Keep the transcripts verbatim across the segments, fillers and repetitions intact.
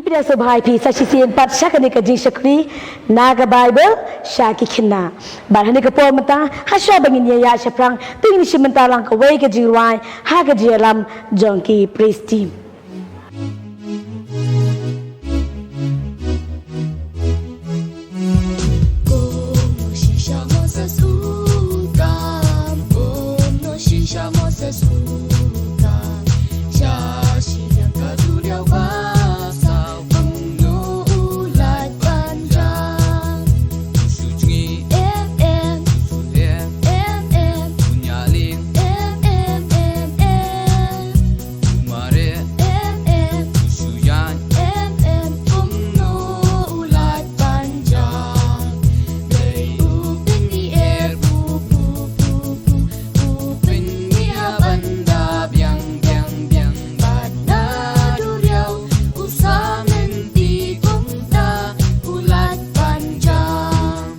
Phi da sngewbha ïa phi sa shisien pat sha kane ka jingshakri na ka Baibl sha ki khynnah. Bad ha kane ka por mynta, ha shuwa ba ngin ïa ïaid shaphrang, to ngin ïa shim bynta lang kawei ka jingrwai ha ka jingïalam jong ki praise team. Kumno shisha Moses u kam, kumno shisha Moses u kam, sha shiliang ka duriaw basaw, kumno u lait ban jam. U shu jngi, em em, u shu leh, em em, u ñiah lieng, em em, em em. U mareh, em em, u shu ïaid, em em, kumno u lait ban jam. Dei u pynmih er, pu pu pu pu, u pynmih ha bynta biang biang biang. Bad na duriaw u sam lynti, kumta u lait ban jam.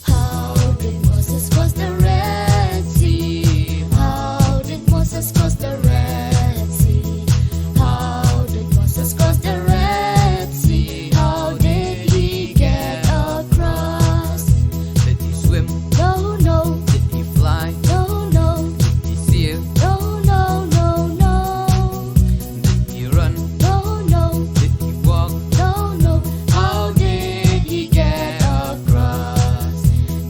How did Moses cross the Red Sea? How did Moses cross the Red Sea? How did Moses cross the Red Sea? How did he get across? Did he swim? No, no. Did he fly? No, no. Did he sail? No, no, no, no. Did he run? No, no. Did he walk? No, no. How did he get across?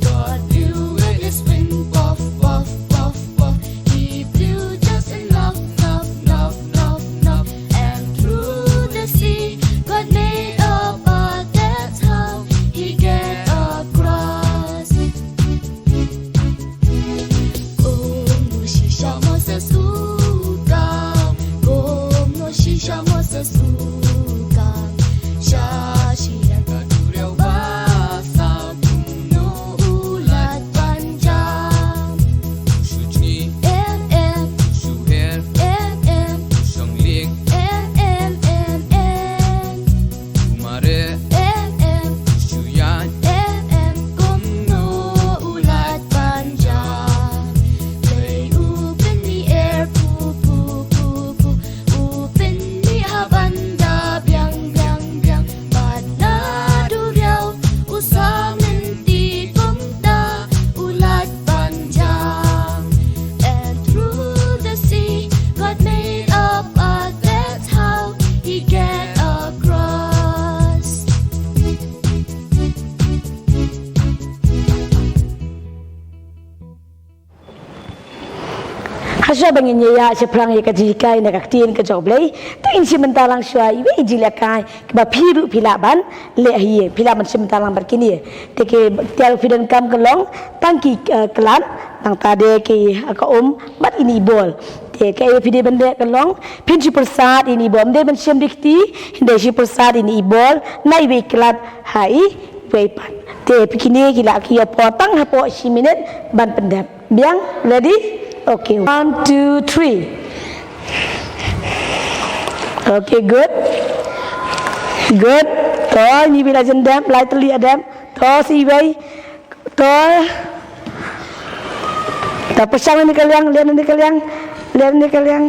God blew with his wind, puff, puff, puff, puff. He blew just enough, enough, enough, enough, enough. And through the sea, God made a path, that's how he get across. Kumno shisha Moses u kam, kumno shisha Moses u kam, sha shiliang ka duriaw basaw, kumno u lait ban jam. U shu jngi, em em, u shu her, em em, u shong lieng, em em, em em. U mareh, em em, u shu ïaid, em em, kumno u lait ban jam. Dei u pynmih er, pu pu pu pu, u pynmih ha bynta biang biang biang. Bad na duriaw u sam lynti, kumta u lait ban jam. And through the sea, God made a path, that's how he get across. Ha shuwa ba ngin ïa ïaid shaphrang ïa ka jinghikai na ka ktien ka jong U Blei, to ngin shim bynta lang shuwa iwei i jingïalehkai kaba phi ruh phi lah ban leh ha ïing, phi lah ban shim bynta lang bad kine. Te ki ktien phi donkam ka long tang ki, eh, khlad, nangta de ki, eh, ka um bad ine i bol. Te kaei phi dei ban leh ka long phin shu pyrsad ine i bol. Ym dei ban shim da i kti, hynrei shu pyrsad ine i bol na iwei i khlad ha iwei pat. Te phi kine ki lah ki ïoh por tang hapoh shi minit ban pyndep. Biang, ready? Okay, one, two, three. Okay, good. Good. To, ine iwei la jan dep, lai tylli la dep. To, sa iwei. To. To, pyrshang na kane ka liang, leh na kane ka liang, leh na kane ka liang.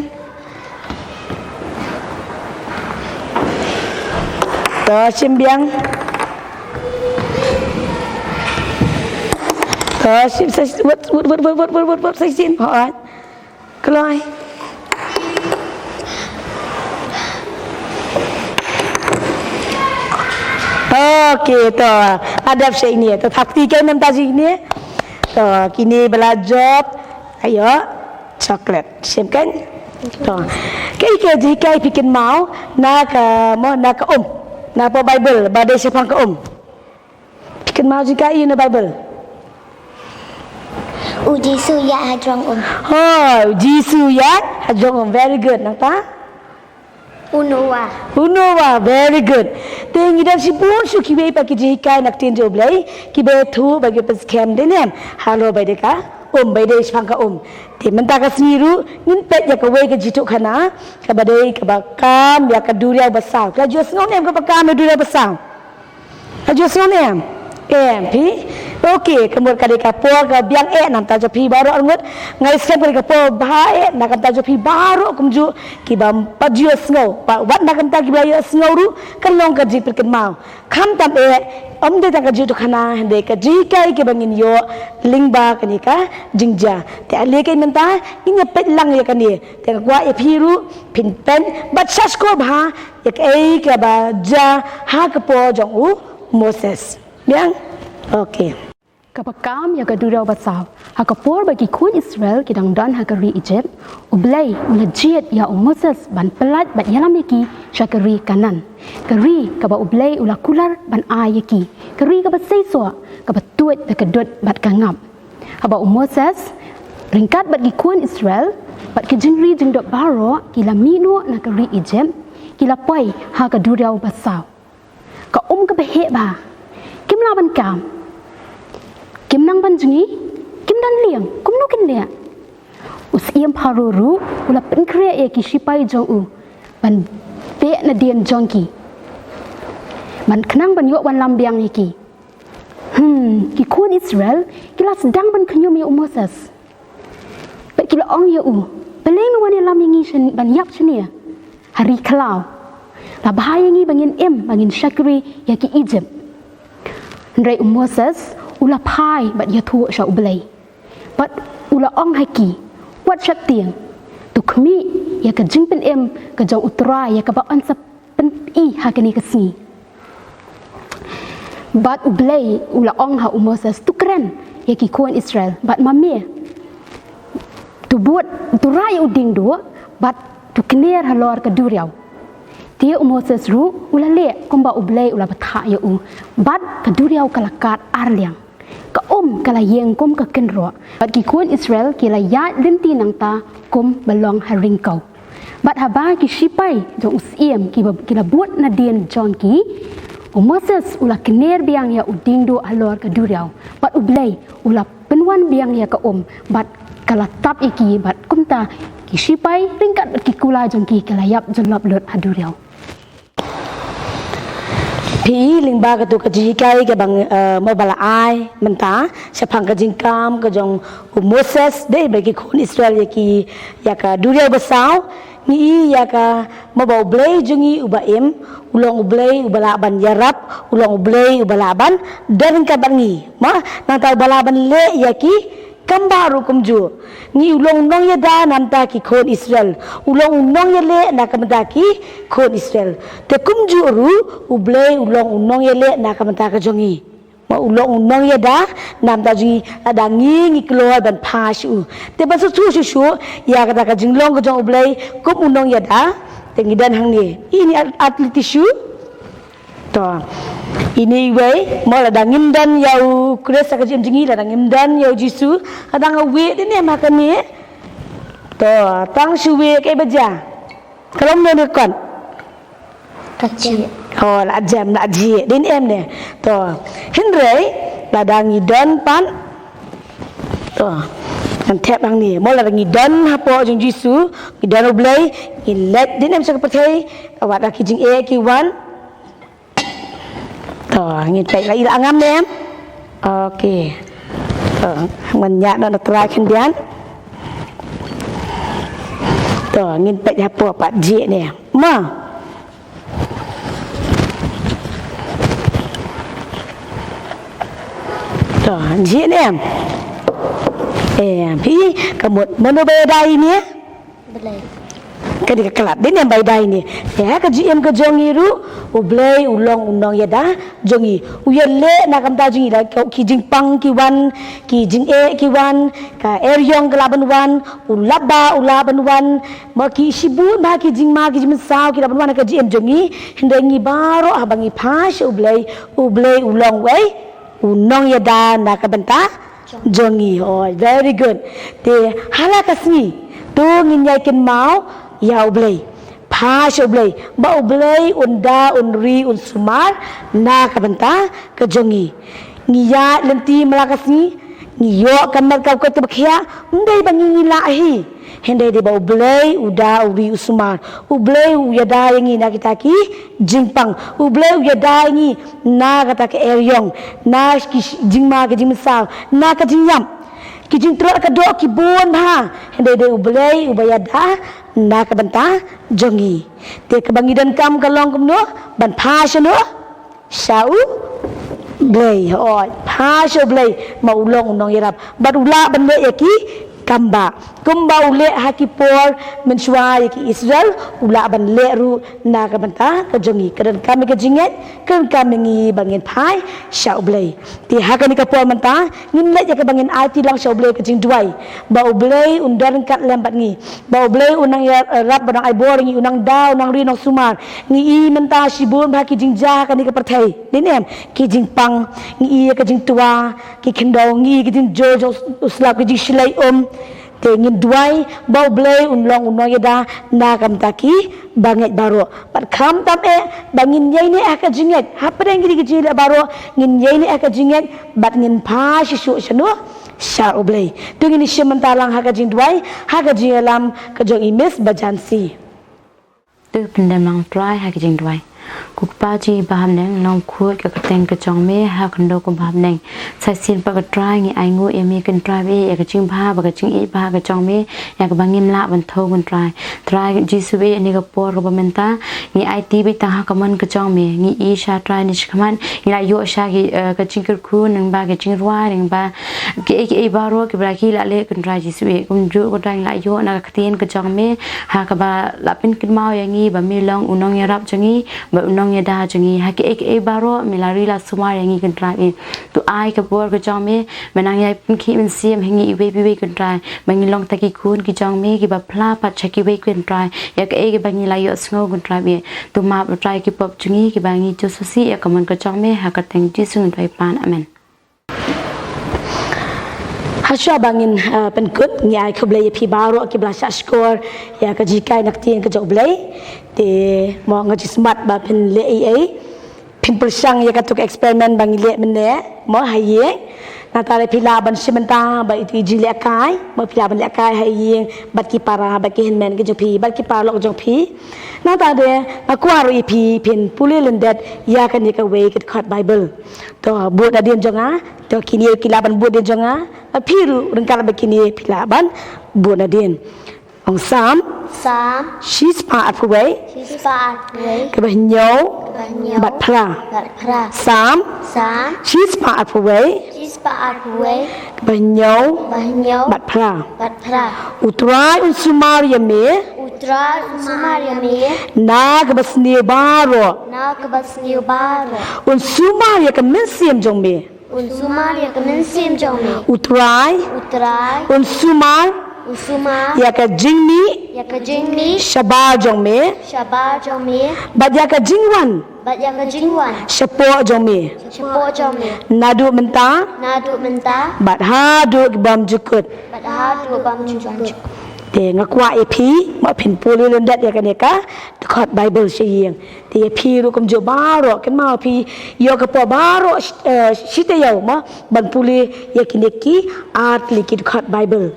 To, shim biang. To, shim sa, wut, wut, wut, sa shisien. Hooid. Kloi. Okay, to. Adap sha ine. To, thap kti keiñ mynta jingine. To, kine ba la jop. Ayo. Chocolate. Shim keiñ. To. Kaei ka jinghikai phi kynmaw na ka, mo, na ka um. Na ka Baibl, ba dei shaphang ka um. Phi kynmaw jinghikai ïa na Baibl? U Jisu ïaid ha jrong um. Oh, U Jisu ïaid ha jrong um. Very good. Nangta? U Noah. U Noah, very good. Te ngi don shibun shuh kiwei pat ki jinghikai na ka ktien jong U Blei, kiba ïathuh bad ki pynskhem, dei ne em? Halor ba dei ka um, ba dei shaphang ka um. Te mynta ka sngi ruh ngin peit ïa kawei ka jingïathuhkhana kaba dei kaba kam ïa ka duriaw basaw. Phi la ju sngew ne em kaba kam ïa ka duriaw basaw? La ju sngew ne em? Em, phi? Okay, ka mut ka dei ka por ka biang eh na ka bynta jong phi baroh arngut. Nga ngeit skhem ka dei ka por bha eh na ka bynta jong phi baroh kumjuh kiba pat ju ïohsngew. Ba wat na ka bynta kiba la ïohsngew ruh kan long ka jingpynkynmaw. Khamtam eh, ym dei tang ka jingïathuhkhana, hynrei ka jinghikai kaba ngin ïoh lyngba kane ka jingjia. Te ale ka mynta ngin ïa peit lang ïa kane. Te nga kwah ïa phi ruh phin peit bad sngap skhor bha ïa kaei kaba jia ha ka por jong u Moses. Biang? Okay. Kaba kam ïa ka duriaw basaw. Ha ka por ba ki khun Israel ki dang don ha ka ri Egypt, U Blei u la jied ïa u Moses ban pyllait bad ïalam ïa ki sha ka ri Kanaan. Ka ri kaba U Blei u la kular ban ai ïa ki. Ka ri kaba seisoh, kaba tuid da ka dud bad ka ngap. Haba u Moses ryngkat bad ki khun Israel bad ka jingri jingdop baroh ki la mih noh na ka ri Egypt, ki la poi ha ka duriaw basaw. Ka um kaba heh bha. Kim lah ban kam. Kim nang ban jngi. Kim don lieng. Kumno kin leh? U syiem Pharaoh ruh u la pynkhreh ïa ki shipai jong u ban beh nadien jong ki. Ban khnang ban ïoh wanlam biang ïa ki. Hmm, ki khun Israel ki la sdang ban khñium ïa u Moses. Bad ki la ong ïa u, balei me wan ïalam ïa ngi shen, ban ïap shane ha ri khlaw? La bha ïa ngi ba ngin im, ba ngin shakri ïa ki Egypt. Hynrei u Moses u la phai bad ïathuh sha U Blei. Bad u la ong ha ki, wat sheptieng. To khmih ïa ka jingpynim ka jong U Trai ïa kaba yn sa pyni ha kane ka sngi. Bad U Blei u la ong ha u Moses, to kren ïa ki khun Israel bad ma me. To bud, to rah ïa u diengduh bad to kner halor ka duriaw. Te u Moses ruh u la leh kumba U Blei u la batai ïa u. Bad ka duriaw ka la kat ar liang. Ka um ka la ïeng kum ka kynroh. Bad ki khun Israel ki la ïaid lynti nangta kum ba long ha ryngkew. Bad haba ki shipai jong u syiem ki ba, ki la bud nadien jong ki, u Moses u la kner biang ïa u diengduh halor ka duriaw. Bad U Blei u la pynwan biang ïa ka um bad ka la tap ïa ki bad kumta ki shipai ryngkat bad ki kular jong ki ki la ïap jyllop lut ha duriaw. Phi i lyngba katu ka jinghikai kaba, eh, mo ba la ai mynta shaphang ka jingkam ka jong u Moses, dei ba ki khun Israel ïa ki, ïa ka duriaw basaw. Ngi i ïa ka mo ba U Blei jong ngi uba im, u long U Blei uba lah ban ïarap, u long U Blei uba lah ban don ryngkat bad ngi. Ma, nangta uba lah ban leh ïa ki kam baroh kumjuh. Ngi, u long u nongïada na ka bynta ki khun Israel. U long u nongïaleh na ka bynta ki khun Israel. Te kumjuh ruh U Blei u long u nongïaleh na ka bynta ka jong ngi. Ma, u long u nongïada na ka bynta jong ngi, lada ngi, ngi kloi ban phai sha u. Te ban sngewthuh shuh shuh ïa kata ka jinglong ka jong U Blei kum u nongïada, te ngi don hangne. Ini at-, athlete shu. To. Ini iwei, mo, lada ngim don ïa u Khrist ha ka jingim jong ngi, lada ngim don ïa u Jisu, lada nga wieh, dei ne em ha kane? To, tang shu wieh kaei ba jia. Ka long ne ne kon. Ka jia. Oh, la jia, la jia, dei ne em ne. To. Hynrei lada ngi don pat. To. Ngan thep hangne. Mo, lada ngi don hapoh jong u Jisu, ngi don U Blei, ngi leit, dei ne em, sha ka pyrthei, wat la ki jingeh ki wan. To, ngin peit la i la ngam ne em. Okay. To, ngan ñiah noh na trai khyndiat. To, ngin peit hapoh pat jia ne. Ma. To, jia ne em. Em, phi, ka mut mano ba ïada ïa ine? Blei. Kane ka khlad, dei ne em ba ïada ïa ine. Te ha ka jingim ka jong ngi ruh, U Blei u long u nongïada jong ngi. U ïaleh na ka bynta jong ngi, la ki jingpang ki wan, ki jingeh ki wan, ka eriong ka lah ban wan, u laba u lah ban wan, ma, ki shibun bha ki jingma ki jingmynsaw ki lah ban wan ha ka jingim jong ngi. Hynrei ngi baroh haba ngi phai sha U Blei, U Blei u long uwei u nongïada na ka bynta jong ngi. Oh, very good. Te ha la ka sngi to ngin ïai kynmaw ïa U Blei. Phai sha U Blei ba U Blei un da, un ri, un sumar na ka bynta ka jong ngi. Ngi ïaid lynti man la ka sngi, ngi ïoh ka met ka koit kaba khiah, ym dei ba ngi, ngi lah hi. Hynrei dei ba U Blei u da u ri u sumar. U Blei u ïada ïa ngi na kita ki jingpang. U Blei u ïada ïa ngi na kata ka eriong, na ki sh- jingma ki jingmynsaw, na ka jingïap, ki jingtrok ka doh ki bun bha. Hynrei dei U Blei uba ïada na ka bynta jong ngi. Te kaba ngi donkam ka long kumno? Ban phai shano? Sha U Blei. Hooid, phai sha U Blei, ma u long u nongïarap bad u lah ban leh ïa ki kam ba, kumba u leh ha ki por mynshuwa ïa ki Israel, u lah ban leh ruh na ka bynta ka jong ngi. Ka donkam ïa ka jingngeit, ka donkam ïa ngi ba ngin phai sha U Blei. Te ha kane ka por mynta ngin leit ïa kaba ngin aiti lang sha U Blei ka jingduwai, ba U Blei un don ryngkat lem bad ngi, ba U Blei u nang ïarap, ba u nang ai bor ïa ngi, u nang da, u nang ri, u nang sumar. Ngi i mynta shibun bha ki jingjia ha kane ka pyrthei, dei ne em? Ki jingpang, ngi i ïa ka jingtwa ki khyndew, ngi i ka jingjur jong u slap, ki jingshlei um. Te ngin duwai ba U Blei un long u nongïada na ka bynta ki bangeit baroh. Bad khamtam eh ba ngin ïaineh ha ka jingngeit, hapdeng kine ki jingleh baroh ngin ïaineh ha ka jingngeit bad ngin phai shisha shano? Sha U Blei. To ngin ïashim bynta lang ha ka jingduwai ha ka jingïalam ka jong i Miss Bajansi. To pyndem lang Trai ha ka jingduwai. Ko Kpa jong ngi ba ha bneng, long khuid ka kyrteng ka jong me, ha khyndew kumba ha bneng. Sa shisien pat ko Trai ngi ainguh ïa me ko Trai ba ïa ka jingbha bad ka jingïeit bha ka jong me, ïa kaba ngim lah ban thew ko Trai. Trai Jisu eh, ïa kane ka por kaba mynta ngi aiti beit tang ha ka mon ka jong me. Ngi i sha Trai ne shakhmat ngi la ïoh sha ki, eh, ka jingkyrkhu nangba ka jingrwai nangba kiei kiei baroh kiba ki la leh ko Trai Jisu eh. Kumjuh ko Trai ngi la ïoh na ka ktien ka jong me, ha kaba la pynkynmaw ïa ngi ba me long u nongïarap jong ngi bad u nongïada jong ngi. Ha kiei kiei baroh me la ri la sumar ïa ngi ko Trai eh. To ai ka bor ka jong me, me nang ïai pynkhih mynsiem ha ngi iwei pa iwei ko Trai, ba ngin long tang ki khun ki jong me kiba phla pat sha kiwei ko Trai ïa kaei kaba ngi la ïohsngew ko Trai eh. To map ko Trai ki pop jong ngi kiba ngi ju sngewsih ïa ka mon ka jong me, ha ka kyrteng Jisu ngi duwai pan. Amen. Hashwa ba ngin, ah, pynkut, ngi ai khublei ïa phi baroh kiba la shah shkor ïa ka jinghikai na ka ktien ka jong U Blei. Te mo nga jingsmat ba phin leh ei ei, phin pyrshang ïa kato ka experiment ba ngi leh mynne mo ha ïing. Nangta lei phi lah ban shim bynta ba ito i jinglehkai, mo phi lah ban lehkai ha ïing bad ki para bad ki hynmen ki jong phi bad ki paralok jong phi. Nangta de nga kwah ruh ïa phi phin pule lyndet ïa kane kawei ka dkhot Bible. To bud nadien jong nga. To kine ki lah ban bud nadien jong nga. Bad phi ruh ryngkat bad kine phi lah ban bud nadien. Ong Salm. Salm. Shispah arphew wei. Shispah arphew wei. Kaba hynñiew. Kaba hynñiew. Bad phra. Bad phra. Salm. Salm. Shispah arphew wei. Shispah arphew wei. Kaba hynñiew. Kaba hynñiew. Bad phra. Bad phra. U Trai un sumar ïa me. U Trai un sumar ïa me. Na kaba sniew baroh. Na kaba sniew baroh. Un sumar ïa ka mynsiem jong me. Un sumar ïa ka mynsiem jong me. U Trai. U Trai. Un sumar. Un sumar. Ïa ka jingmih. Ïa ka jingmih. Shabar jong me. Shabar jong me. Bad ïa ka jingwan. Bad ïa ka jingwan. Shapoh jong me. Shapoh jong me. Naduh mynta. Naduh mynta. Bad haduh ki bymjukut. Bad haduh bymjukut. Te nga kwah ïa phi, mo phin pule lyndet ïa kane ka dkhot Bible sha ïing. Te ïa phi ruh kumjuh baroh, kynmaw phi ïoh ka por baroh, eh, shi taïew mo ban pule ïa kine ki ar tylli ki dkhot Bible.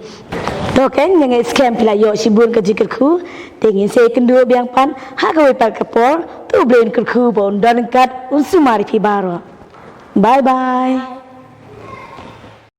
To keiñ, nga ngeit skhem phi la ïoh shibun ka jingkyrkhu. Te ngin sa ïakynduh biang pat ha kawei pat ka por. To U Blei un kyrkhu bad un don ryngkat, un sumar ïa phi baroh. Bye bye.